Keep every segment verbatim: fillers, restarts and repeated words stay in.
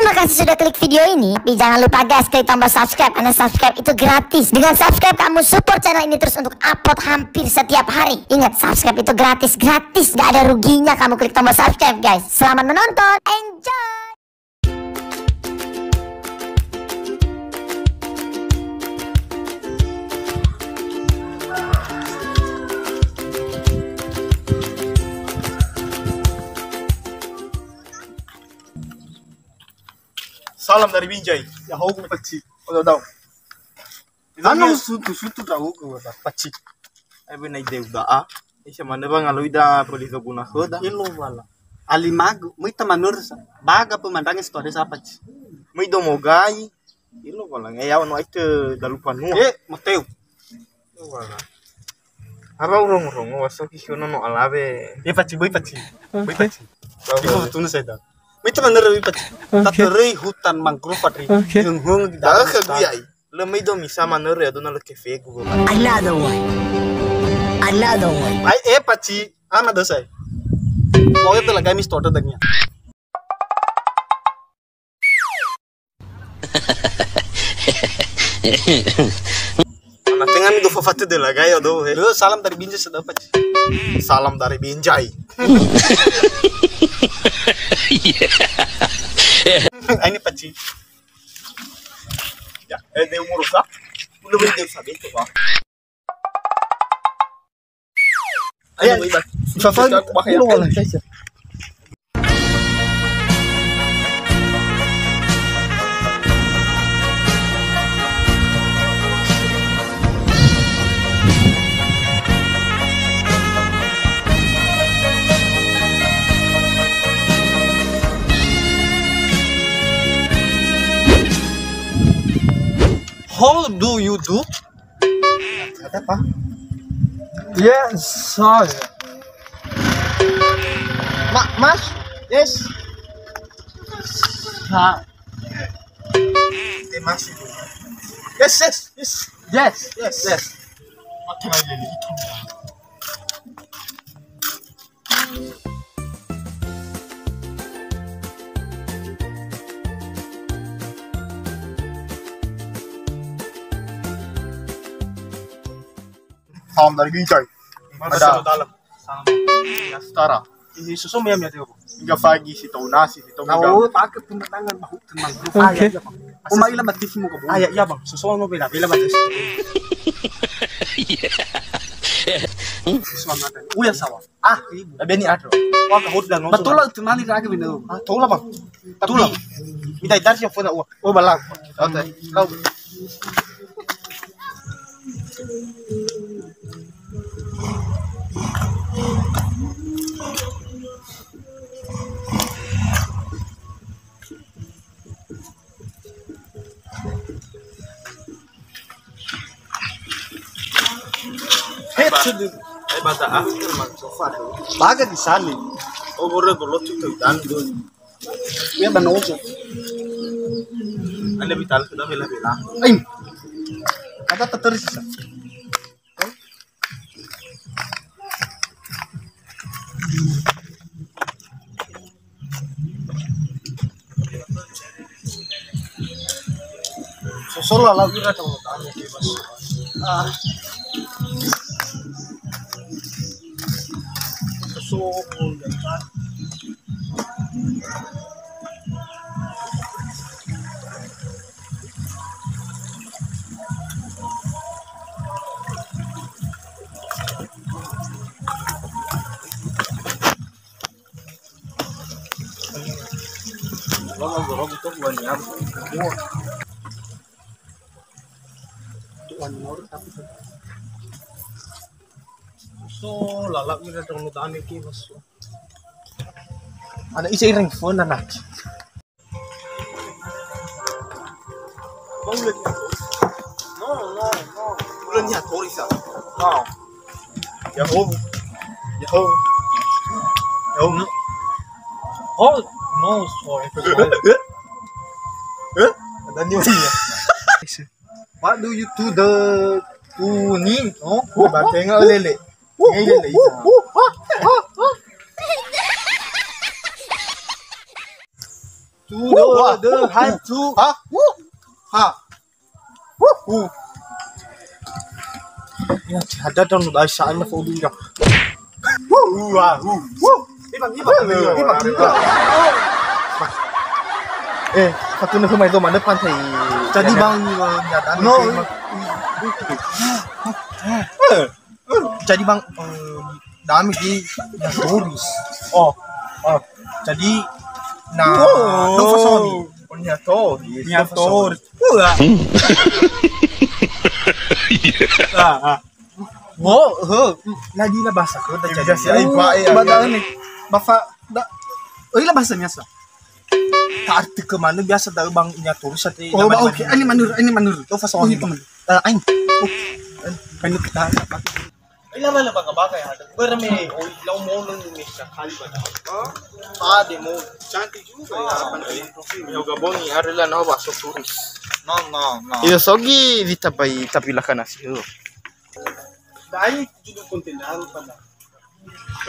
Terima kasih sudah klik video ini. Tapi jangan lupa guys, klik tombol subscribe karena subscribe itu gratis. Dengan subscribe kamu support channel ini terus untuk upload hampir setiap hari. Ingat, subscribe itu gratis, gratis, gak ada ruginya kamu klik tombol subscribe guys. Selamat menonton, enjoy. Salam dari Binjai. Ya'ahowu, Paci. Odo dau. Anu sutu-sutu tahu ke, Paci. Ai be nai deu da'a. Isa manö wa ngalui da pöli zoguna khöda. Elo wala. Alimagu, möi ta manörö sa. Baga pemandangan story sa, Paci. Möi do mogai. Elo wala. Eh, yawa no aite dalu panua. Eh, Mateo. Elo wala. Ara urong-urong, wa so ki hiono no alawe. Eh, Paci, böi Paci. Böi Paci. Iko tunu saya dah. Möi ta manörö, böi Paci. Oke. Ta töröi hutan mangrove tadi. Oke. Heng-heng di dalam hutan. Lö möi do misa manörö ya dona lö kefegu. Another one. Another one. Ai, eh, Paci, ana do saya. Mau itu lagi mis toda dagingnya. Ana tenga mi do fafate de lagai odo he. Lö, salam dari Binjai sa da, Paci. Salam dari Binjai. Ini Paci. Ya, eh, de umur sa. Udah beri de sa beto, Pak. Ayo, Fafa, lu wala. How do you do? Ada apa? Yes, sorry. Ma-, Mas, yes. Sa- Eh, Mas itu. Yes, yes, yes. Yes, yes, yes. Mati lagi ini. Salam dari Binjai. Ada. Salam dalam. Salam. Ya, setara. Ini susu mia mia teo. Hingga pagi si tahu nasi, si tahu. Tahu pakai pemandangan bahu tenang. Oke. Ayah, iya, Bang. Uma ila mati si muka bumi. Ayah, iya, Bang. Susu mau bela, bela mati. Susu mata. Uya sawah. Ah, ibu. Tapi ini ada. Wah, kahut dan betul lah, cuma ini lagi bener. Ah, tahu lah, Bang. Tapi minta itar sih phone uang. Oh, balang. Oke. Tahu. Hebat. Eh, bata ah, man sofa. Baga di sana. Oh, boro bolo tu tu dan tu. Ya, bano ojo. Anda vital sudah bela-bela. Ain. Kata teteris. Sosola lau ira tau tanya ke mas. Ah. Sosola. So, lalap ni datang nu tane ke mas. Ada isa ireng phone anak. No, no, no. Udah niat, sorry, sa. No. Yahoo. Yahoo. Yahoo. No. Oh, no, sorry. Eh? Eh? Ada ni ya. What do you do the tuning? Oh, ba tenga lele. Ngai lele. Tudo. Dua, dua, satu. Ha? Ha? Uh. Ya, ada dong, udah saya mau foto ya. Uh, uh, uh. Ibang, ibang, ibang, ibang. Eh, satu nih, rumah itu mana pantai? Jadi, Bang, ini, Bang, nyata nih, Bang. Eh. Jadi, Bang, eh, dami di Niatoris. Oh, oh. Jadi, nah, oh, no fasoni. Oh, Niatoris. Niatoris. Wah. Ah, ah. Oh, he. Nah, di la bahasa ko, jadi. Biasa, eh, Pak, eh, padahal nih, Bapak, da, oh, ini la bahasa biasa. Ta'artikeun manö biasa da'ö, Bang, Niatoris. Oh, ba, oke. Ini manur, ini manur. Oh, fasoni, Bang. Eh, ain. Oke. Ain kita apa? Ini lama-lama bangga-bangga ya. Berme, oh, lau mau nunggu nih sekali banyak. Hah? Ada mau. Cantik juga ya. Yoga Boni, ada lah, no, bakso turis. No, no, no. Iya, sogi ditapai, tapi lah kana sih. Baik, judul konten pada.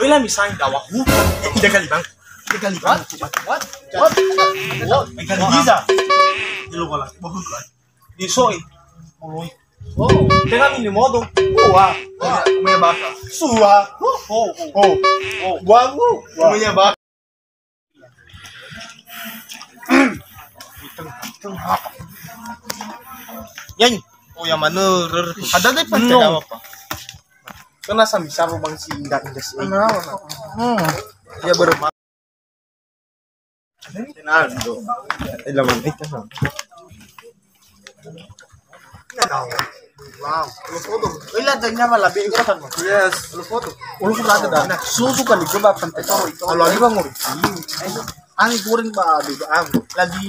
Wela misalnya dakwah. Eh, tiga kali, Bang. Tiga kali, Bang. What? What? What? What? Tiga kali bisa. Di lo bola. Bohong, Bang. Di soi. Muloi. Oh, tengah mini modo. Wah. Wah, punya baka. Sua. Oh, oh, oh. Oh. Wangu. Punya baka. Yang, oh, yang mana? Ada deh, Pak. No. Tidak apa-apa. Kena sami-sami, Bang, si indah-indah si. Kenapa, Pak? Hmm. Ya, berempat. Ronaldo. Eh, lawan kita, ha. Wow. Lo foto. Eh, la tanya malah, be, kan, Bang? Yes. Lo foto. Lo foto ada dah. Nah, susu kali coba pantai. Kalau ada, Bang, ngori. Ani goreng, Bang, ada, Bang. Lagi.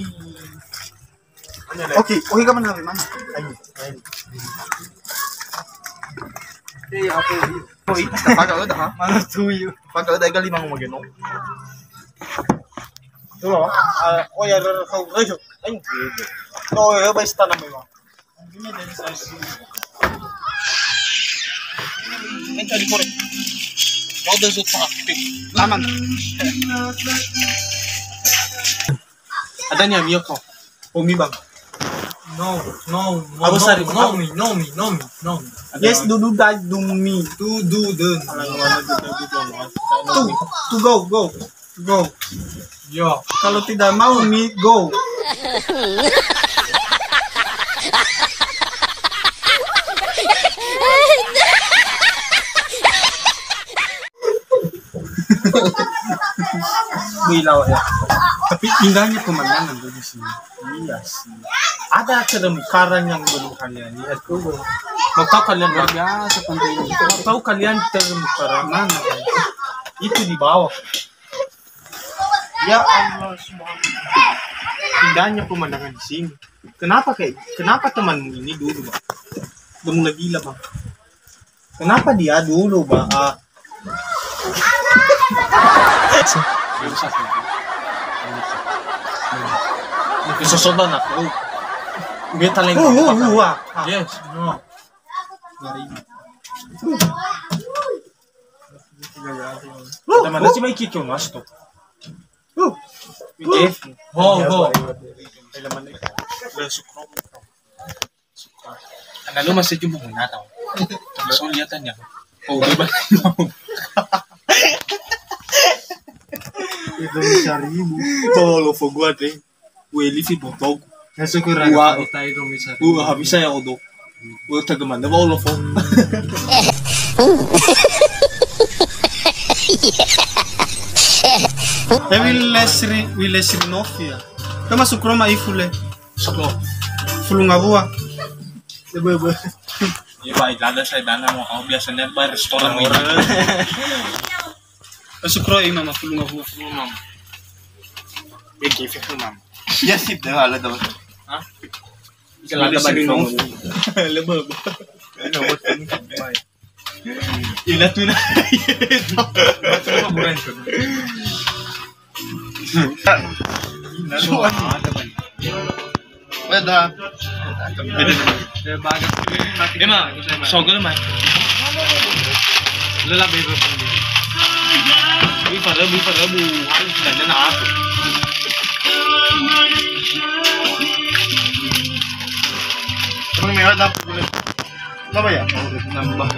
Oke, oke, kapan hari mana? Ayo, ayo. Eh, apa ini? Oh, iya. Pakai udah, ha? Mana tuh, yuk? Pakai udah, kali mau mageno. Tuh, ah, oh ya, ayo, ayo. Oh ya, baik, tanam memang. Ini dari saya sih. Ini cari korek. Mau udah sudah aktif. Aman. Ada nih, Mio kok. Komi, Bang. No, no, no, Abu no, Sari, no, no. Me, no, me, no, me, no, me. Yes, do, do, that, do, me. Do, do, do. To, to go, go, go. Yo. Kalau tidak mau, me, go. Bui lawak ya. Tapi indahnya pemandangan tuh di sini. Iya sih. Ada terumbu karang yang belum kalian lihat tuh. Mau tahu kalian, Bang? Luar biasa pantai ini. Mau tahu kalian terumbu karang mana, Bang? Itu di bawah. Ya Allah, subhanallah. Indahnya pemandangan di sini. Kenapa kayak, kenapa temanmu ini dulu, Bang? Udah mulai gila, Bang. Kenapa dia dulu, Bang? Ah. Mungkin sesoban aku. Dia talent. Uh, uh, uh, uh, ah. Yes, no. Dari. Teman sih, mai kikyo mas tuh. Uh. Ho, ho. Ada lu masih jumpa muna tau. So lihat tanya. Oh, udah banyak. Itu seribu. Tuh, lo fogo deh. Ue lifi botogu. Ya, syukur ada. Wa-, cerita itu bisa. Ua, habis saya odok. Ua, tagemana ba olofo. Eh, Will Lesri, Will Lesri Novia. Kita masuk rumah Ifu le. Siko. Fulu ngawua. Ebe, ebe. Iya, Pak, ada saya dana mau, oh, biasanya, Pak, restoran ini. Masuk rumah Imam, fulu ngawua. Fulu ngawua. Ege, fulu ngawua. Ya, sip, dah, ada tuh. Hah? Bisa lada balik. Lebih. Ila tuna. Beda. Ema, sogel mai. Lela bebe. Bui farebu, bui farebu. Harus dandan aku. Kenapa ya? Nambah.